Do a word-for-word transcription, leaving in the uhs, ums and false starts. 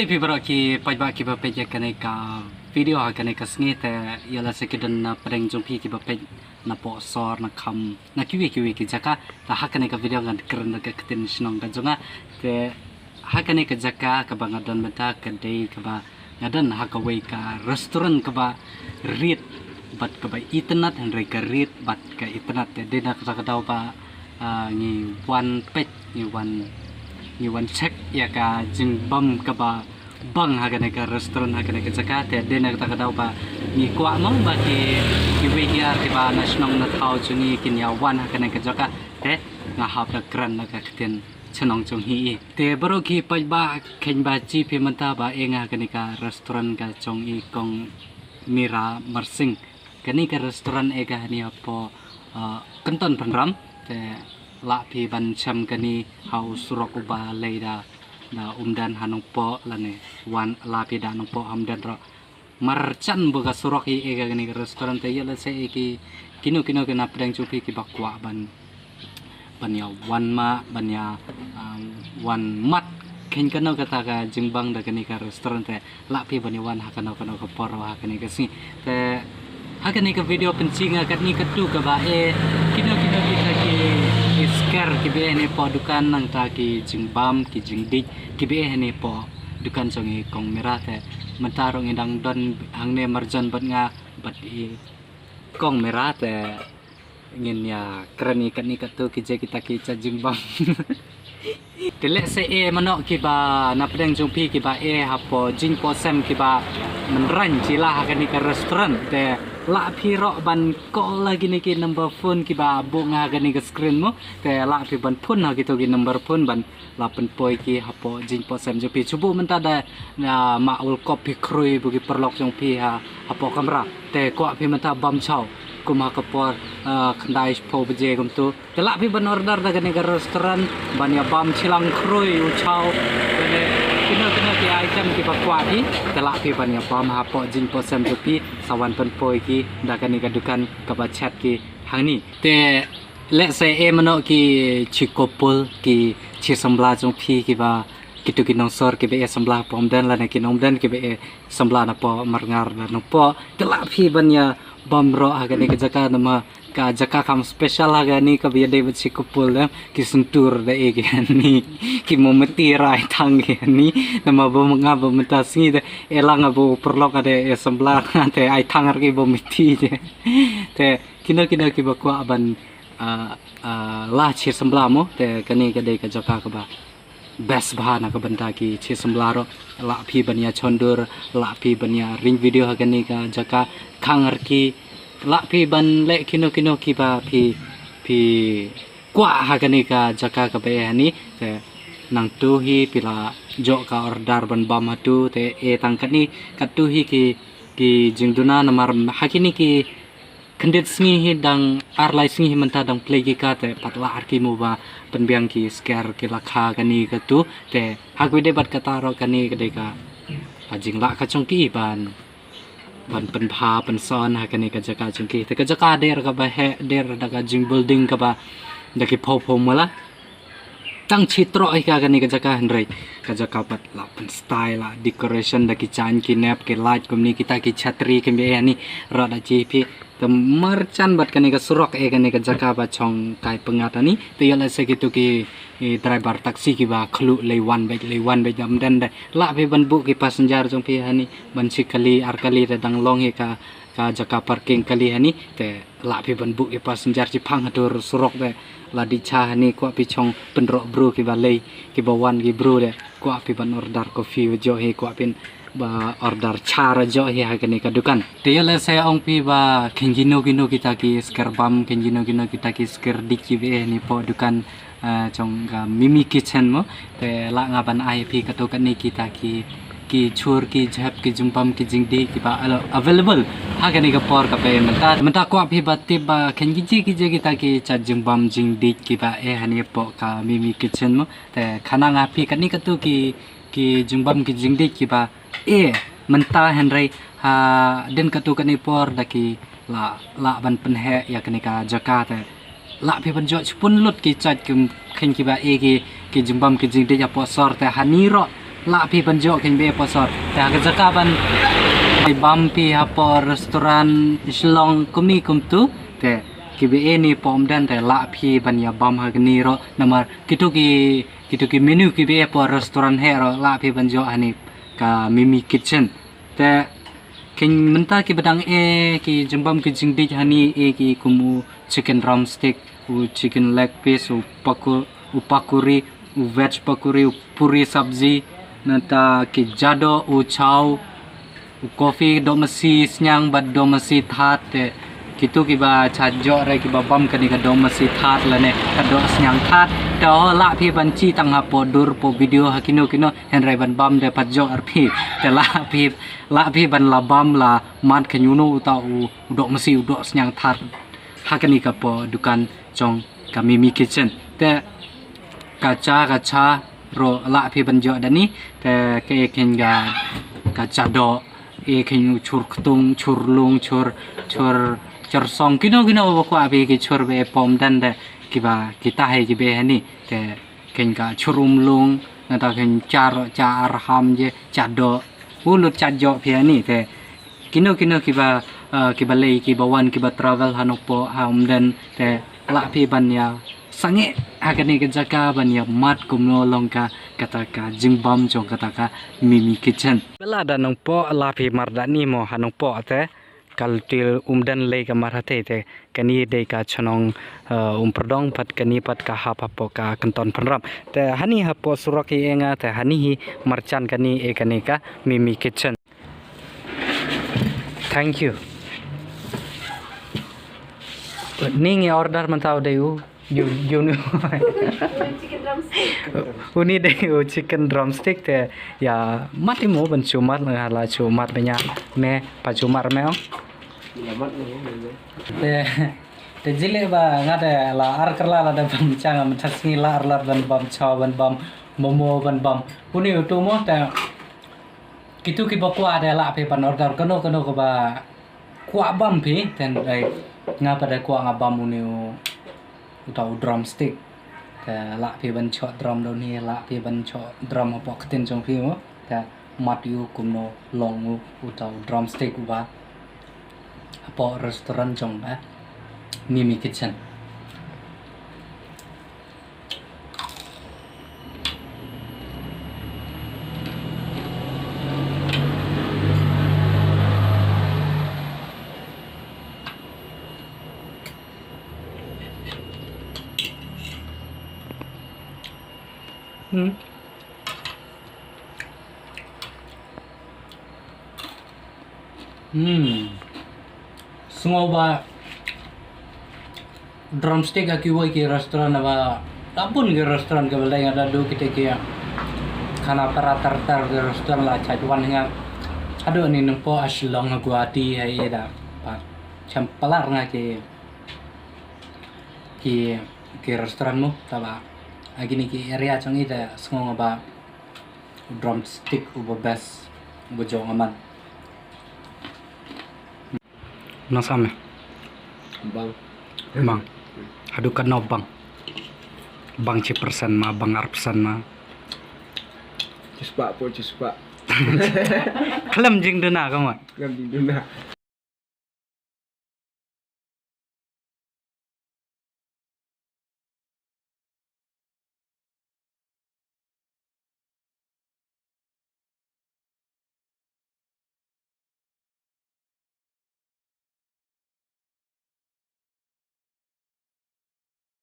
Te phi baroh ki paidbah kiba peit ïa kane ka video ha kane ka sngi, te ïa la sa ki don na pdeng jong phi kiba peit na pohsor, na kham, na kiwei kiwei ki jaka. Te ha kane ka video ngan kren da ka ktien shnong ka jong nga. Te ha kane ka jaka kaba nga don mynta ka dei kaba nga don ha kawei ka restaurant kaba rit bad kaba itynnad, hynrei ka rit bad ka itynnad. Te dei na kata ka daw ba, ah, ngi wan peit, ngi wan, ngi wan check ïa ka jingbam kaba bang ha kane ka restaurant, ha kane ka jaka. Te dei na kata ka daw ba ngi kwah mo ba ki, kiwei ki ar kiba na shnong na thaw jong ngi kin ïa wan ha kane ka jaka. Te nga hap da kren da ka ktien shnong jong ngi. Te baroh ki paidbah, kheiñ ba ji phi mynta ba e nga ha kane ka restaurant ka jong i Kong Mira Marsing. Kane ka restaurant e ka hani hapoh, ah, Kynton Pynram. Te lah phi ban shem kane ha u surok uba leit da, da Umden ha Nongpoh, lane wan lah phi da Nongpoh ha Umden ruh. Marjan bha ka surok hi e ka kane ka restaurant. Te ïa la sa e ki, kino kino ki na pdeng jong phi kiba kwah ban, ban ïa wan ma, ban ïa, ah, wan mad kheiñ kano kata ka jingbang da kane ka restaurant, te lah phi ban ïa wan ha kano kano ka por ha kane ka sngi. Te ha kane ka video pynshai nga katne katto kaba e, kino kino kita ki, ki sker kiba e hangne poh dukan, nangta ki jingbam ki jingdih kiba e hangne poh dukan jong i Kong Mira. Te mynta ruh ngi dang don hangne marjan bad nga bad i Kong Mira, te ngin ïa kren ïa katne katto ki jait kita ki jait jingbam. Te lehse e mano kiba na pdeng jong phi kiba e hapoh jingpoh sem kiba mynrang jylla ha kane ka restaurant, te lah phi ruh ban call ha kine ki number phone kiba buh nga ha kane ka screen mo. Te lah phi ban phone ha kito ki number phone ban la pynpoi ki hapoh jingpoh sem jong phi. Shu buh mynta da, ah, ma ul kop phi khrui bad ki paralok jong phi ha, hapoh kamra. Te kwah phi mynta bam chaw kum ha ka por, ah, khyndai shiphew baje kumto. Te lah phi ban order da kane ka restaurant ban ïa bam chilang khrui u chaw. Kane kino kino ki item kiba kwah phi, te lah phi ban ïa bam hapoh jingpoh sem jong phi, sa wan pynpoi ki da kane ka dukan kaba chet ki hangne. Te lehse e mano ki chi couple, ki chi samla jong phi kiba, kito ki nongsor kiba e samla hapoh Umden lane ki nong Umden kiba e samla napoh Marngar lane Nongpoh, te lah phi ban ïa bam ruh ha kane ka jaka, namar ka jaka kham special ha kane kaba ïadei bad chi couple, eh, ki syntur da e ki hangne, ki mombati ruh ai thang ki hangne. Namar ba nga ba mynta sngi da e lang ba u paralok da e samla, te ai thang ruh ki mombati je. Te kino kino kiba kwah ban, ah, ah, la chi samla mo, te kane ka dei ka jaka kaba best bha na ka bynta ki chi samla ruh. Lah phi ban ïa chondur, lah phi ban ïa ring video ha kane ka jaka, khang ruh ki, lah phi ban leh kino kino kiba phi, phi kwah ha kane ka jaka kaba e hangne. Te nangtu hi phi la ïoh ka order ban bam hatu, te e tang katne katto hi ki, ki jingduna, namar ha kine ki khyndiat sngi hi, dang ar lai sngi hi mynta dang plie ki ka, te pat lah ruh ki mo ba pynbiang ki sker ki la kha kane katu. Te ha kaba ïadei bad kata ruh kane ka dei ka, ka jinglah ka jong ki ban, ban pynbha pynsan ha kane ka jaka jong ki. Te ka jaka dei ruh kaba heh, dei ruh da ka jingbuilding kaba da ki phew phew mala. Tang chi troh hi ka kane ka jaka, hynrei ka jaka pat la pyn style, la decoration da ki jaiñ ki nep, ki light kumne, kita ki chhatri kiba e hangne ruh da chi phi. Te marjan bad kane ka surok e kane ka jaka ba chong kai pyngngad hangne. Te ïa lehse kito ki, eh, driver taxi kiba khluh lei wan beit, lei wan beit da Umden de, lah phi ban buh ki passenger jong phi hangne ban shi kali ar kali, te dang long hi ka, ka jaka parking kali hangne. Te lah phi ban buh ki passenger shiphang hatur surok de, la dih cha hangne, kwah phi chong pynroh bru kiba lei, kiba wan ki bru de, kwah phi ban order coffee ïoh hi, kwah phi ba order cha ruh ïoh hi ha kane ka dukan. Te ïa lehse ong phi ba kheiñ kino kino kita ki sker bam, kheiñ kino kino kita ki sker dih kiba e hangne poh dukan, eh, jong ka Mimi Kitchen mo. Te lah nga ban ai phi katto katne kita ki, ki chur ki jhep ki jingbam ki jingdih kiba al-, available ha kane ka por kaba e mynta. Mynta kwah phi ba tip ba kheiñ kiji kiji kita ki jait jingbam jingdih kiba e hangne poh ka Mimi Kitchen mo. Te khana nga phi katne katto ki, ki jingbam ki jingdih kiba e mynta, hynrei hadien katto katne por da ki la, lah ban pynheh ïa kane ka jaka, te lah phi ban ïoh shibun lut ki jait ki kheiñ kiba e ki, ki jingbam ki jingdih hapoh sor. Te hangne ruh Lah phi ban joh khein beh posor. Te ha ka jaka ban bam phi hapoh restaurant Shillong kumne kumtu. Te kiba e ni pom den te lah phi ban ïa bam ha kani ro namar kitu ki kitu ki menu kiba e hapoh restaurant he ro lah phi ban joh hani ka Mimi Kitchen. Te khein mynta kiba dang e ki jingbam ki jingdih hani e ki kum u chicken drumstick, u chicken leg piece, u paku, u pakuri, u veg pakuri, u puri sabzi, nangta ki jado, u chow, u coffee, doh masi sniang bad doh masi that te kitu kiba cha joh re kiba bam kani ka doh masi that lane ka doh sniang that. Te ho lah phi ban chi tang hapoh dur poh video ha kino kino hynrei ban bam de pat joh ar phi. Te lah phi lah phi ban la bam la mat khein uno uta u doh masi u doh sniang that ha kani ka poh dukan jong ka Mimi Kitchen. Te ka cha ka cha ro lah phi ban joh dani te ka e khein ka ka cha doh e khein u chur ktung chur lung chur chur chur song kino kino ba kwah phi ki chur ba e pom den de kiba kita hai kiba hani te khein ka chur um lung nangta khein cha ro cha ar ham je cha doh u lut cha joh phi hani te kino kino kiba ah, kiba lei kiba wan kiba travel ha Nongpoh ha Umden te lah phi ban ïa sangeh ha kani ka jaka ban ïa mat kumno long ka kata ka jingbam jong kata ka Mimi Kitchen. Ba la da Nongpoh lah phi mar dani mo ha Nongpoh te ka lynti Umden lei ka mar hatei te kani dei ka chnong eh, Umpyrdong pat kani pat ka hap hapoh ka Kynton Pynrap. Te hani hapoh surok i enga te hani hi marjan kani e kani ka Mimi Kitchen. Thank you. Ni ngi order mynta u dei u. Uni dei u chicken drumstick te ïa mat i mo ban shu mat nga la shu mat banya me pa shu mat me ong. Te te jile ba nga te la ar kerla la da bam chang mynta sngi la ar la ban bam chow ban bam momo ban bam. Uni u tu mo te kitu kiba kwah de lah phi ban order kano kano kaba kwah bam phi ten dei nga pat de kwah nga bam uni u uta u drumstick. Te lah phi ban choh drum doni lah phi ban choh drum hapoh ktien jong phi mo te mat ïa u kumno long u uta u drumstick uba hapoh restaurant jong ba Mimi Kitchen. Hmm. Hmm. Sngew ba drumstick ha kiwei ki restaurant ba la bun ki restaurant kiba lei nga da duh kita ki khana para tar tar ki restaurant la chait wan nga. Haduh ni Nongpoh ha Shillong ha Guwahati ha i da pat cham palar nga ki ki ki restaurant mo taba ha kini ki area jong i da sngew nga ba drumstick uba best uba jong aman. Nang sam eh? Bang. Bang. Haduh katno bang? Bang chi persen ma, bang ar persen ma. Chispah po chispah. Khlem jingduna ka mo. Khlem jingduna.